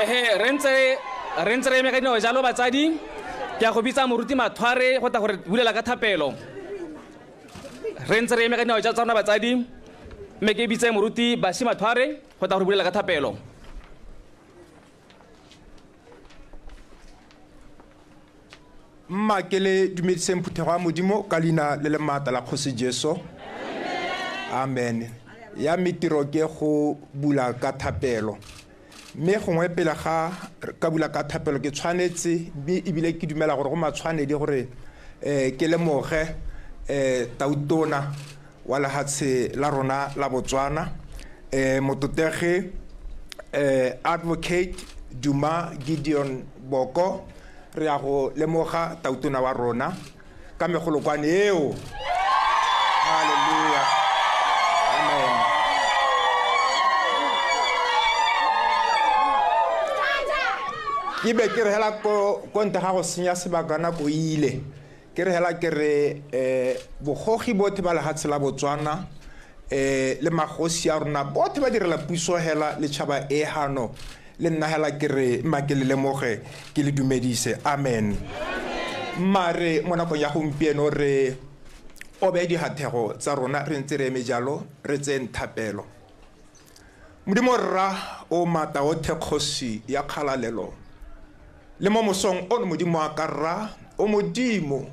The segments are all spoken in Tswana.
Ehe, re ntse re ntse re eme ka dinao jalo batsadi ke a go bitsa moruti mathware go tla gore bulela ka thapelo re ntse re eme ka dinao tsa rona batsadi mme ke bitse moruti basi mathware go tla gore bulela ka thapelo. Mma ke le dumediseng phuthego ya Modimo ka leina le le maatla la Kgosi Jesu. Amen. Ya me tiro ke go bula ka thapelo. Mme gongwe pele ga ka bula ka thapelo ke tshwanetse mme ebile ke dumela gore go matshwanedi gore um ke lemoge um tautona wa lehatshe la rona la Botswana um mototegi um Advocate Duma Gideon Boko. Re ya go lemoga Tautona wa rona ka megolokwane eo. Haleluya. Amen. Ke be ke re hela ko ko ntle ga go senya sebaka nako ile. Ke re hela ke re eh bogogi bothe ba lehatshe la Botswana eh le magosi a rona bothe ba direla puso hela le tšhaba e hano. Le nna hela ke re, mma ke le lemoge, ke le dumedise. Amen. Mma re mo nakong ya gompieno re obe dihathego tsa rona re ntse re eme jalo, re tseyeng thapelo. Modimo Rra o maatla othe Kgosi ya kgalalelo, le mo mosong ono Modimo wa ka Rra, o Modimo,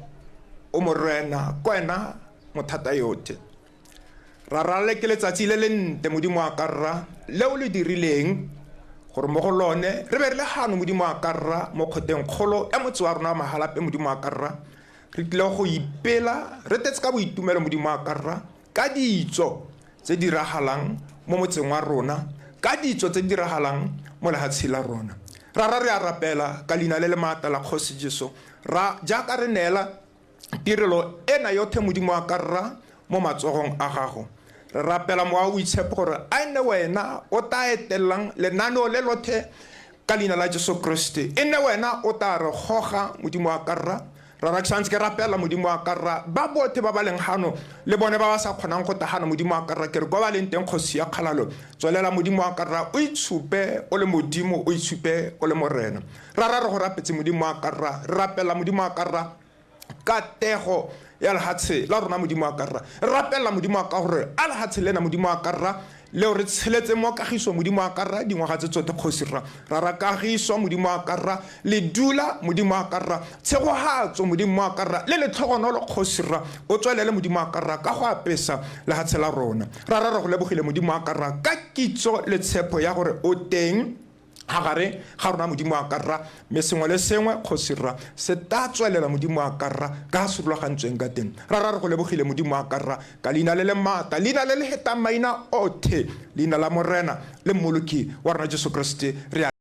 o Morena, kwena mothata yothe. Rara, le ke letsatsi le lentle, Modimo wa ka Rra, le o le dirileng, gore mo go lone re be re le gano, Modimo wa ka Rra, mo kgoteng kgolo ya motse wa rona wa Mahalape, Modimo wa ka Rra. Re tlile go ipela, re tletse ka boitumelo, Modimo wa ka Rra, ka ditso tse di diragalang mo motseng wa rona, ka ditso tse di diragalang mo lehatsheng la rona. Rara, re a rapela ka leina le le maatla la Kgosi Jesu, ra, jaaka re neela Tirelo ena yothe, Modimo wa ka Rra, mo matsogong a Gago. Re rapela Mowa o Boitshepo gore a e nne Wena o tla etelelang lenaneo le lothe ka Leina la Jesu Kriste. E nne Wena o tla re goga, Modimo wa ka Rra. Rara, ke santse ke rapela, Modimo wa ka Rra, ba bothe ba ba leng hano, le bone ba ba sa kgonang go tla hano, Modimo wa ka Rra, ke re kwa ba leng teng, Kgosi ya Kgalalo, tswelela, Modimo wa ka Rra, o itshupe o le Modimo, o itshupe o le Morena. Rara, re go rapetse, Modimo wa ka Rra. Re rapela, Modimo wa ka Rra, katego ya lehatshe la rona, Modimo wa ka Rra. Re rapela, Modimo wa ka, gore a lehatshe lena, Modimo wa ka Rra, leo re tsheletseng mo kagiso, Modimo wa ka Rra, dingwaga tse tsotlhe, Kgosi Rra. Rara, kagiso, Modimo wa ka Rra, le dula, Modimo wa ka Rra, tshegohatso, Modimo wa ka Rra, le letlhogonolo, Kgosi Rra. O tswelele, Modimo wa ka Rra, ka go apesa lehatshe la rona. Rara, re go lebogile, Modimo wa ka Rra, ka kitso le tshepo ya gore o teng. Ga gare ga rona, Modimo wa ka Rra, mme sengwe le sengwe, Kgosi Rra, se tla tswelela, Modimo wa ka Rra, ka se rulagantsweng ka teng. Rara, re go lebogile, Modimo wa ka Rra, ka Leina le le maatla, Leina le le hetang maina othe, Leina la Morena le Mmoloki wa rona Jesu Keresete, re a.